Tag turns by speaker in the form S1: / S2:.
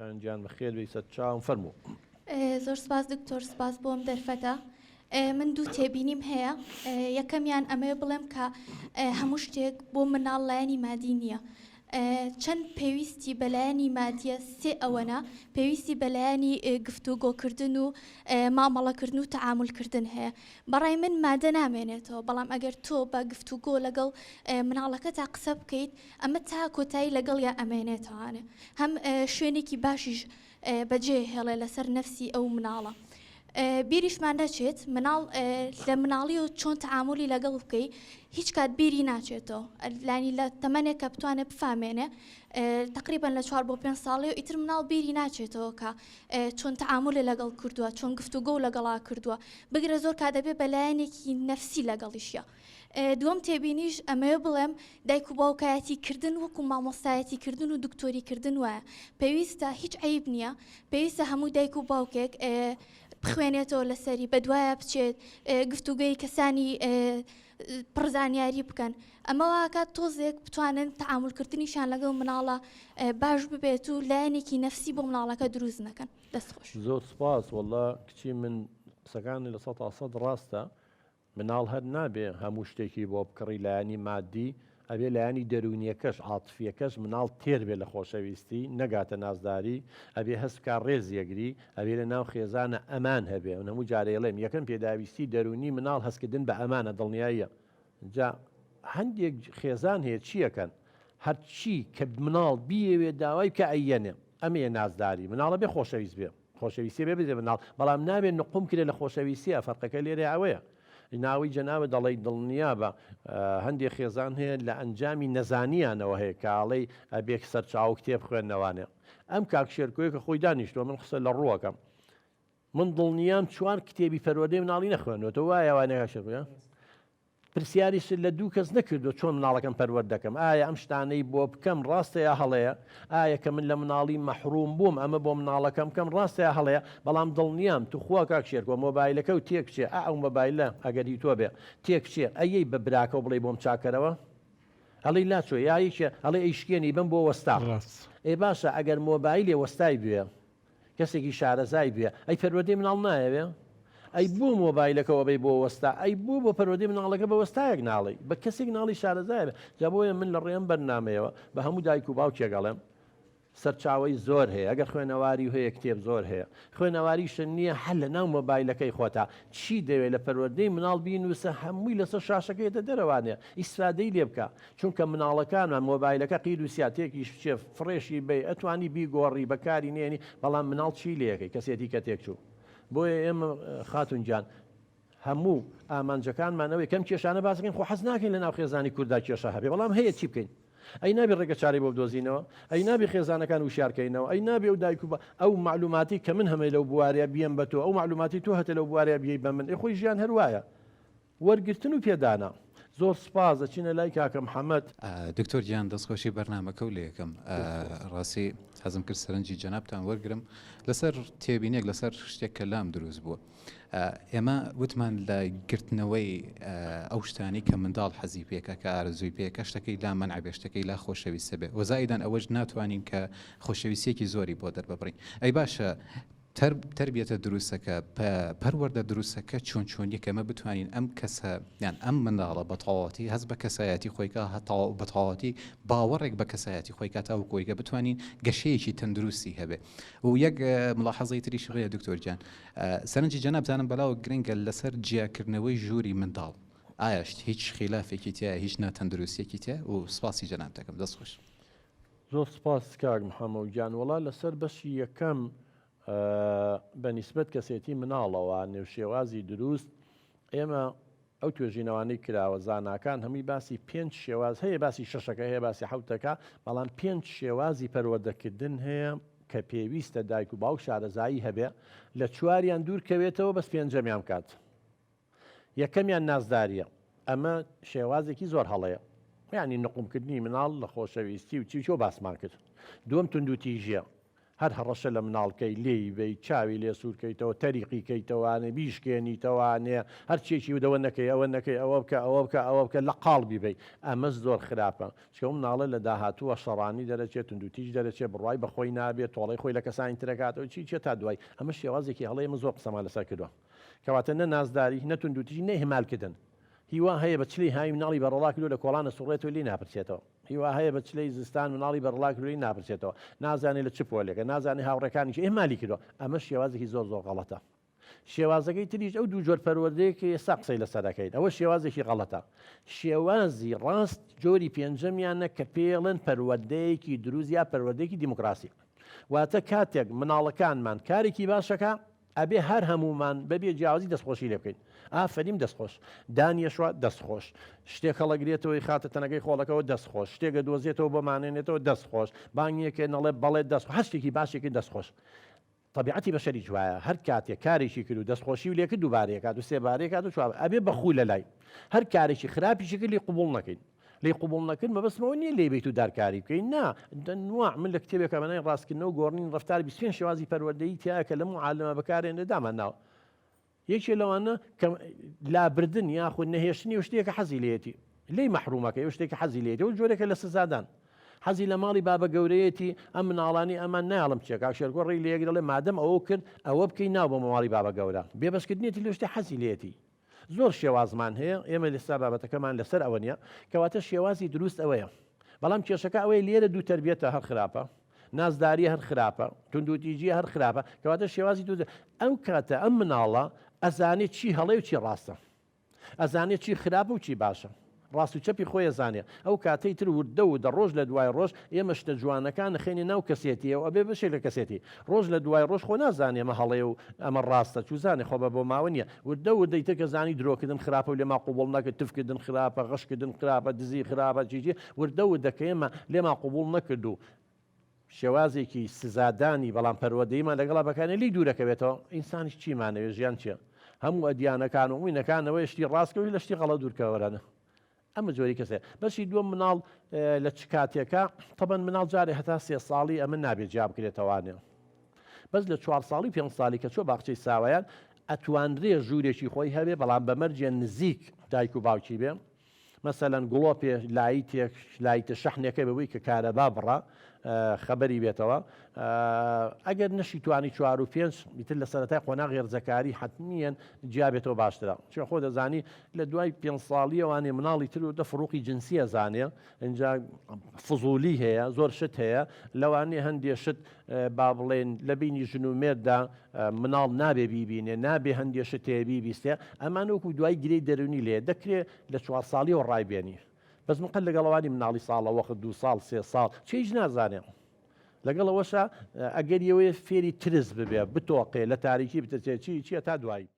S1: خان گیان بەخێر بێی سەر چاوم فەرموو.
S2: زۆر سپاس دکتۆر سپاس بۆ ئەم دەرفەتە. من دوو تێبینیم هەیە یەکەمیان ئەمەوێ بڵێم کە هەموو شتێک بۆ مناڵ لایەنی مادی نییە چەند پێویستی بەلایەنی مادیە سێ ئەوەنە پێویستی بەلایەنی گفتوگۆکردن و مامەڵەکردن و تەعامولکردن هەیە بەڕای من مادە نامێنێتەوە بەڵام ئەگەر تۆ بە گفتوگۆ لەگەڵ مناڵەکەتا قسە بکەیت ئەمە تا کۆتایی لەگەڵیا ئەمێنێتەوانێ هەم شوێنێکی باشیش بەجێ هێڵێ لەسەر نەفسی ئەو مناڵە. بیریشمان نەچێت مناڵ لە مناڵی و چۆن تعاملی لەگەڵ بکەی هیچ کات بیری ناچێتەوە لانی لە تەمەنێک کە بتوانێت بفامێنێ تقریبا لە چوار بۆ پێ ساڵی و ئیتر مناڵ بیری ناچێتەوە کە چۆن تعاملی لەگەڵ کردووە چۆن گفتوگۆ لەگەڵا کردووە بگرە زۆر کا دەبێ بەلایەنێکی نەفسی لەگەڵیشە دووەم تێبینیش ئەمەوێ بڵێم دایک و باوکایەتی کردن وەکو مامۆستایەتی کردن و دکتۆری کردن وایە پێویستە هیچ عەیب نییە پێویستە هەموو دایک و باوکێک بخوێنێتەوە لەسەری بەدوایە بچێت گفتوگەی کەسانی پڕزانیاری بکەن ئەمە واکات تۆزێک بتوانن تعاملکردنیشان لەگەڵ مناڵە باش ببێت و لایەنێکی نەفسی بۆ مناڵەکە دروست نەکەن دەست خۆش.
S1: زۆر سوپاس واللە کچی من قسەکانی 100% ڕاستە مناڵ هەر نابێ هەموو شتێکی بۆ بکڕی لایەنی مادی ئەبێ لایەنی دەروونیەکەش عاتفیەکەش مناڵ تێر بێ لە خۆشەویستی نەگاتە نازداری ئەبێ هەست بکا ڕێز یەگری ئەبێ لە ناو خێزانە ئەمان هەبێ من هەموو جارێ ئەڵێم یەکەم پێداویستی دەروونی مناڵ هەستکردن بە ئەمانە دڵنیاییە جا هەندێک خێزان هەیە چیەکەن هەرچی کە مناڵ بیەوێ داوای بکا ئەیەنێ ئەمەیە نازداری مناڵە بێ خۆشەویست بێ خۆشەویستیە بێ بدرێ مناڵ بەڵام نابێ نقوم کرێ لە خۆشەویستیە فەرقەکە لێرەیە ئەوەیە ناوی جەنابت دەڵێی دڵنیابە هەندێ خێزان هەیە لە ئەنجامی نەزانیانەوە هەیە کاڵەی ئەبێ سەرچاو کتێب خوێندنەوانێ ئەم کاک شێرکۆیە کە خۆی دانیشتووە من قسە لە ڕووەکەم من دڵنیام چوار کتێبی پەروەردەی مناڵی نەخوێندوەتەوە وایە وانە کاک شێرکۆ پرسیاریشت لە دوو کەس نەکردووە چۆن مناڵەکەم پەروەرد دەکەم؟ ئایا ئەم شتانەی بۆ بکەم ڕاستە یا هەڵەیە؟ ئایا کە من لە مناڵی مەحروم بووم ئەمە بۆ مناڵەکەم بکەم ڕاستە یا هەڵەیە؟ بەڵام دڵنیام توخوا کاک شێرکۆ مۆبایلەکەو تێک بچێ ئا ئەو مۆبایلە ئەگەر هی تۆ بێ تێک بچێ ئەیەی بە براکەو بڵێی بۆم چاکەرەوە؟ ئەڵێی لاچۆ یا یەکێ ئەڵێ ئەیشکێنی بەم بۆ وەستا
S3: ڕاست.
S1: ئێ باشە ئەگەر مۆبایلێ وەستای بوێ کەسێکی شارەزای بوێ ئەی پەروەردەی مناڵ نایەوێ؟ ئەی بۆ مۆبایلەکە وەبەی بۆ وەستا ئەی بۆ بۆ پەروەردەی مناڵەکە بە وەستایەک ناڵێی بە کەسێک ناڵی شارەزایە بێ جا بۆیە من لە ڕێم بەرنامەیەوە بە هەموو دایک و باوکێک ئەڵێم سەرچاوەی زۆر هەیە ئەگەر خوێنەواری هەیە کتێب زۆر هەیە خوێنەواریشت نییە هەر لە ناو مۆبایلەکەی خۆتا چی دەوێ لە پەروەردەی مناڵ بینوسە هەمووی لەسەر شاشەکە یەتە دەرەوانێ ئیسفادەی لێ بکە چونکە مناڵەکانمان مۆبایلەکە قیر و سیا تێکیش بچێ فڕێشی بەی ئەتوانی بیگۆڕی بەکاری نێنی بەڵام مناڵ چی لێکەی کەسێتی کە تێکچوو بۆیە ئێمە خاتون گیان هەموو ئامانجەکانمان ئەوەیە کەم کێشانە باس بکەین خۆ حەز ناکەین لە ناو خێزانی کووردا کێشە هەبێ بەڵام هەیە چی بکەین ئەی نابی ڕێگە چارەی بۆ بدۆزینەوە ئەی نابی خێزانەکان وشارکەینەوە ئەی نابێ و دایک و ئەو معلوماتی کە من هەمەی لەو بوارە بیەم بە تۆ ئەو معلوماتی تۆ هەتە لەو بوارە بیەی بە من ئێ خۆی ژیان هەر وایە وەرگرتن و پێدانە. زۆر سوپاس ئەچینە لای کاکە محمد.
S4: دکتۆر گیان دەستخۆشی بەرنامەکەو لێکەم ڕاستی حەزم کرد سەرنجی جەنابتان وەرگرم لەسەر تێبینێک لەسەر شتێک کە لام دروست بووە ئێمە وتمان لە گرتنەوەی ئەو شتانی کە منداڵ حەزی پێکە کە ئارزوی پێکە شتەکەی لا مەنع بێ شتەکەی لا خۆشەویستە بێ وەزایدان ئەوەش ناتوانین کە خۆشەویستیەکی زۆری بۆ دەرببڕین ئەی باشە تەربیەتە دروستەکە، پەروەردە دروستەکە چۆن چۆنیە کە ئێمە بتوانین ئەم کەسە یان ئەم منداڵە بە تەواوەتی هەست بە کەسایەتی خۆی کا بە تەواوەتی باوەڕێک بە کەسایەتی خۆی کا تاوەکو ئەوەی کە بتوانین گەشەیەکی تەندروستی هەبێ و یەک ملاحەزەی تریش هەیە دکتۆر گیان سەرنجی جەنابتانم بەلاوە گرنگە لەسەر جیاکردنەوەی ژووری منداڵ ئایا هیچ خیلافێکی تیایە هیچ ناتەندروستیەکی تیایە و سپاسی جەنابت دەکەم دەست خۆش.
S1: زۆر سوپاس کاک محەمەو گیان وەڵا لەسەر بەشی یەکەم بە نیسبەت کەسێتی مناڵەوە نێو شێوازی دروست ئێمە ئەو توێژینەوانەی کراوە زاناکان هەمووی باسی پێنج شێواز هەیە باسی شەشەکە هەیە باسی حوتەکە بەڵام پێنج شێوازی پەروەردەکردن هەیە کە پێویستە دایک و باوک شارەزایی هەبێ لە چواریان دوور کەوێتەوە بەس پێنجەمیان بکات یەکەمیان نازداریە ئەمە شێوازێکی زۆر هەڵەیە یانی نقومکردنی مناڵ لە خۆشەویستی و چی و چۆ باسمان کرد دووەم توندوتیژیە. هەر هەڕەشە لە مناڵ کەی، لێی بەی، چاوی لێ سوور کەیتەوە، تەریقی کەیتەوانێ، بیشکێنیتەوانێ، هەرچیەکی وت ئەوە نەکەی، ئەوە نەکەی، ئەوە بکە، ئەوە بکە، ئەوە بکە، لە قاڵبی بەی. ئەمەش زۆر خراپە. چونکە ئەو مناڵە لە داهاتووە شەڕانی دەرەچێ، توندوتیژ دەرەچێ، بڕوای بە خۆی نابێ، تۆڵەی خۆی لە کەسانی تر ئەکاتەوە، چی چیە تا دوایی. ئەمە شێوازێکی هەڵەیە، ئێمە زۆر قسەمان لەسەر کردووە. کەواتە نە نازداری، نە توندوتیژی، نە ئیهمالکردن. هیوا هەیە بە چلەی هاوین مناڵی بەڕەڵا کردووە لە کۆڵان ئەسوڕێتەوە لێی ناپرسێتەوە. هیوا هەیە بە چلەی زستان مناڵی بەڕەڵا کردووە لێی ناپرسێتەوە. نازانێ لە چ پۆلێکە، نازانێ هاوڕێکانی چی، ئیهمالی کردووە. ئەمەش شێوازێکی زۆر زۆر غەڵەتە. شێوازەکەی تریش ئەو دوو جۆر پەروەردەیە کە ئێستا قسەی لەسەر دەکەین ئەوە شێوازێکی غەڵەتە. شێوازی ڕاست جۆری پێنجەمیانە کە پێیڵێن پەروەردەیەکی دروست یا پەروەردەیەکی دیموکراسی. واتە کاتێک مناڵەکانمان کارێکی باشەکە ئەبێ هەر هەموومان بەبێ جیاوازی دەستخۆشی لێ بکەین. ئافەریم دەستخۆش. دانیەشوە دەستخۆش. شتێک هەڵەگرێتەوەی خاتە تەنەکەی خۆڵەکەوە دەستخۆش. شتێک ئەدۆزێتەوە بۆمانێنێتەوە دەستخۆش. بانگیەکێ نەڵێ بەڵێ دەست هەر شتێکی باشێکی دەستخۆش. تەبیعەتی بەشەریش وایە هەر کاتێک کارێکی کرد و دەستخۆشی و لێکرد دووبارەی ئەکات و سێبارەی ئەکات و چوار ئەبێ بە خوو لەلای هەر کارێکی خراپیشی کرد لێی قبوڵ نەکەین لێی قبوڵ نەکرد مەبەستم ئەوە نییە لێی بیت و دارکاری بکەین نا دەنواع من لە کتێبێکە بە ناوی ڕاستکردنەوە و گۆڕینی ڕەفتار 25 شێوازی پەروەردەیی تیایە کە لەم عالەمە بەکارێنرێ دامان ناوە یەکێ لەوانە کە لابردن یاخود نەهێشتنی ئەو شتەیە کە حەزی لێیەتی لێی مەحرومەکەی ئەو شتێک کە حەزی لێیەتی ئەو جۆرێکە لە سزادان حەزی لە ماڵی بابە گەورەیەتی ئەم مناڵانی ئەمان نایەڵم بچێ کاک شێرکۆ ڕێی لێ دەڵێ مادەم ئەوە کرد ئەوە بکەی ناو بۆ ماڵی بابە گەورە بێبەشکردنێتی لەو شتێ حەزی لێیەتی زۆر شێوازمان هەیە ئێمە لێستا بابەتەکەمان لەسەر ئەوە نییە کەواتە شێوازی دروست ئەوەیە بەڵام کێشەکە ئەوەیە لێرە دوو تەربیەتە هەر خراپە نازداریە هەر خراپە، توندوتیژیە هەر خراپە، کەواتە شێوازی دوو ئەو کاتە ئەم مناڵە ئەزانێ چی هەڵەیە و چی ڕاستە، ئەزانێ چی خراپە و چی باشە، ڕاست و چەپی خۆی ئەزانێ، ئەو کاتەی تر وردە وردە ڕۆژ لە دوای ڕۆژ ئێمە شتە جوانەکان ئەخەینە ناو کەسێتیەوە ئەبێ بەشێک لە کەسێتی، ڕۆژ لە دوای ڕۆژ خۆ نازانێ ئەمە هەڵەیە و ئەمە ڕاستە، چوزانێ خۆ بە بۆماوە نیە، وردە وردە ئیتر کە زانی درۆکردن خراپە و لێمان قبوڵ نەکرد، تفکردن خراپە، غەشکردن خراپە، دزی خراپە، چی چی، وردە وردە کە ئێمە لێمان قبوڵ نەکرد و شێوازێکی سزادانی بەڵام پەروەردەییمان لەگەڵا بەکارنێ لێی دوورەکەوێتەوە، ئینسانیش چیمانەوێ ژیان چیە؟ هەموو ئەدیانەکان و ئوینەکانەوەی شتی ڕاستکەوی لە شتی غەڵەت دوورکەوەرەنە. ئەمە جۆری کەسێ. بەشی دووەم مناڵ لە چ کاتێکە؟ تەبەن مناڵ جارێ هەتا سێ ساڵی ئەمە نابێ جیا بکرێتەوانێ. بەس لە چوار ساڵی و پێنج ساڵی کە چوە باخچەی ساوایان ئەتوانرێ ژوورێکی خۆی هەبێ بەڵام بە مەرجێ نزیک دایک و باوکی بێ. مەسەلەن گڵۆپێ لایتێک لایتە شەحنێکە بەوەی کە کارەبا بڕا خەبەری بێتەوە ئەگەر نەشی توانی چوار و پێنج ئیتر لە سەرەتای قۆناغی ڕزەکاری حەتمیەن جیا بێتەوە باشترە چون خۆ دەزانی لە دوای پێنج ساڵیەوانێ مناڵی تر و دە فڕوقی جنسیە زانێ اینجا فزولی هەیە زۆر شت هەیە لەوانەیە هەندێ شت با بڵێن لە بینی ژن و مێردا مناڵ نابێ بیبینێ نابێ هەندێ شت هەیە بیبیستێ ئەمان وەکو دوای گرێی دەرونی لێ دەکرێ لە چوار ساڵیەوە ڕایبێنی بەس من قەت لەگەڵ ئەوانی مناڵی ساڵە وەخت دوو ساڵ سێ ساڵ چێ هیچ نازانێ لەگەڵ ئەوەشا ئەگەر یەوەیە فێری ترس ببێ بتۆقێ لە تاریکی بترسێ چی چیە تا دوایی.